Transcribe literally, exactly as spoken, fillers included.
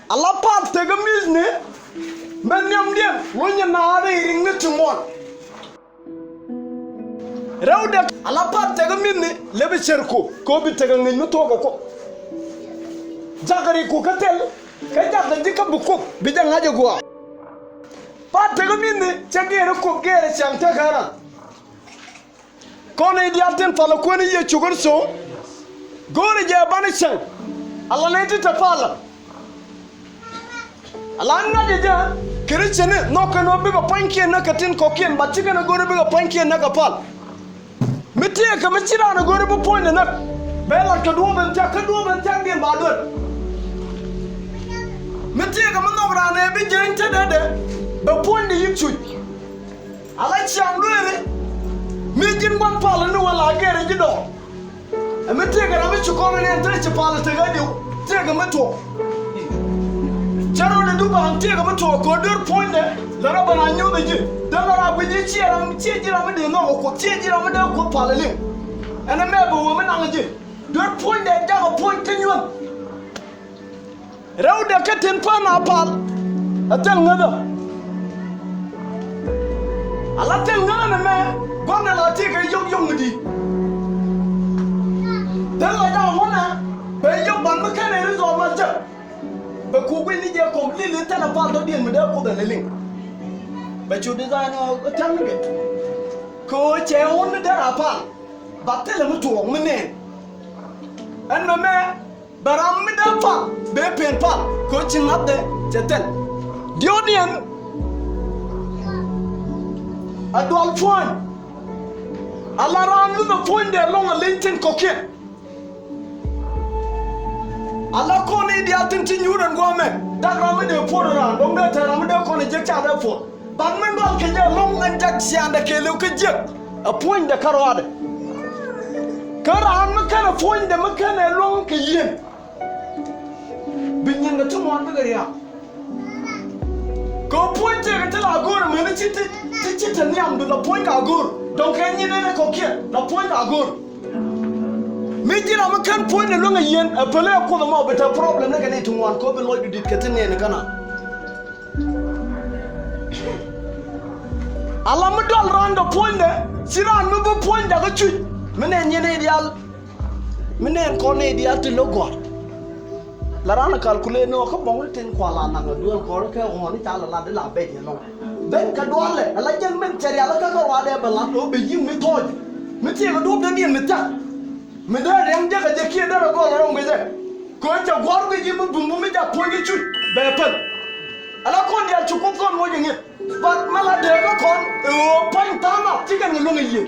Ala path tekä mi̱thni, mɛ nhiamdiɛn lunyɛ naath rɛy ri̱ŋni ti ŋuan. Rɛwdɛ ala path tekä mi̱thni, lɛ bi cär Kuoth kɛ ɣöö bi tekɛ ŋäc mi thuɔ̱k kɛ Kuoth. Jakä ri Kuoth kä thil, kä jakä ji̱ kä bi Kuoth bi jɛ ŋa̱c ɛ gua̱a̱. Path tekä mi̱thni cɛ gɛɛr Kuoth gɛɛr cäŋ tekä ran. Kɔn i̱ diaal tin palä Kuäär ni Yecu Kritho, go̱o̱rɛ jɛ banɛ cäŋ ala nɛy ti te palä. Ala ŋa̱cä jɛ Christian ni nhɔk kɛn ɣöö bikɛ pua̱nykiɛn näk kɛ tin kɔ̱kiɛn, but /ci kɛn ɛ go̱o̱rɛ bikɛ pua̱nykiɛn näk kɛ pal. Mi tëëkɛ mi /ci raan ɛ go̱o̱rɛ bi puɔ̱nydɛ näk, bɛ lat kɛ duɔ̱ɔ̱p in thia̱k, kä duɔ̱ɔ̱p in thia̱kdiɛn ba duer. Mi tëëkɛ mi nhɔk raan ɛ bi jiɛny tetdɛ, bɛ puɔ̱nydɛ yi̱k cuc. Ala ciaŋ dueeri, mi ji̱n gua̱n palä ni wä la gɛɛr ji̱ dɔɔr. Ɛ mi tëëkɛ ram mi ci kɔn ni ɛn te ci palä tekɛ diw, tëëkɛ mi tuɔɔk. Cɛ rɔɔdɛ du ba̱a̱ŋ tëëkɛ mi tuɔɔk kɛ ɣöö duer puɔ̱nydɛ, la rɔ bɛ na nyoth ɛ ji̱. Dee la ra guic ji̱ ciɛ ram, ciɛ ji̱ ram mi dee nhɔk ɛ Kuoth, ciɛ ji̱ ram mi dee Kuoth palä liŋ. Ɛn ɛmɛ bɛ wee mi naŋ ɛ ji̱. Duer puɔ̱nydɛ, jakɛ puɔ̱ny kä nyuɔ̱th. Rɛwdɛ kä tin pa̱a̱n a pal, ɛ thil ŋäthä. Ala thil ŋäthä ni mɛ, gua̱n ni la tëëkɛ yio̱k yio̱k mi di̱i̱t. Thil la ja̱ ŋuɔ̱nɛ, bɛ yio̱k ban mi kɛn ɛ result ma jek. Bɛ ku guic ni jɛ completely thilɛ pal tɔ̱diɛn mi dee Kuoth ɛn ɛ liŋ. Bɛ cu design ɔ tɛm ni kɛ. Kɛ ɣöö cɛ ŋun ni derɛ a pal, ba thilɛ mi tuɔɔk mi nɛɛn. Ɛn mɛmɛ, bɛ ram mi dee pal, bɛ pen pal, kɛ ɣöö ci ŋa̱thdɛ cɛ thil. Diɔ̱ɔ̱kdiɛn, a dual puɔ̱ny. Ala raan luthɛ puɔ̱nydɛ ɛlɔ̱ŋ a leny thi̱n kɔ̱kiɛn. Ala kɔn i̱ diaal tin ci nyuur ɛn gua̱a̱mɛ, dak ram mi dee puɔ̱t raan, dɔ̱ŋ dee te ram mi dee kɔn ɛ jiäk ca dee puɔ̱t. Bat min dual kɛ jɛ ɛlɔ̱ŋ ɛn jak ciaaŋdɛ kɛɛliw kä jiäk, ɛ puɔ̱nydɛ kä rɔaadɛ. Kä raan mi kɛnɛ puɔ̱nydɛ mi kɛnɛ luäŋ kɛ yien, bi nyinkɛ ti ŋuan bikɛ ria̱a̱k. Kɛ ɣöö puɔ̱ny tëëkɛ ti la go̱o̱r amäni ci ti, ti ci te nhiam bi la puɔ̱ny ka go̱o̱r. Dɔ̱ŋ kɛ nyin ɛn ɛ kɔ̱kiɛn la puɔ̱ny ka go̱o̱r. Mi ji̱n ram mi kän puɔ̱ny ni luäŋ ɛ yien, ɛ pälɛ ɛ Kuoth ɛmɔ bi te problem ni kɛ ni ti ŋuan kɛ ɣöö bi lɔcdu di̱t kɛ ti nɛɛni kä na. Ala mi dual raan kɛ puɔ̱nydɛ, ci raan mi bi puɔ̱ny jakä cuc. Mi nɛn nyin i̱ diaal, mi nɛn kɔn i̱ diaal ti lo̱k gɔ̱a̱r. La raan a calculate ni ɣöö kä bɔŋni tin kua la naŋ a duel kɔn kɛ ɣɔ̱ɔ̱ni ca la lat di la bɛc ɛlɔ̱ŋ. Ben kɛ dualɛ ala jiäk min cɛ rial kä kä ruaadɛ bɛ lat ɣöö bɛ yi̱k mi thɔɔc. Mi tiɛɛk a duɔ̱p dee diɛn mi thia̱k. Mi dee riɛm jek a jɛ kiɛ derɛ gɔl rɔm kɛ jɛ. Kɛ ɣöö cɛ gua̱r guic ji̱ mi bumbu mi jak puɔ̱ny i̱ cuc bɛ päl. Ala kɔn diaal ci Kuoth kɔn moc iŋi̱th. But mɛ la dee kä kɔn ɛ ɣöö pua̱ny tha̱a̱ŋ ap ci kɛn kɛ luäŋ i̱ yiëë.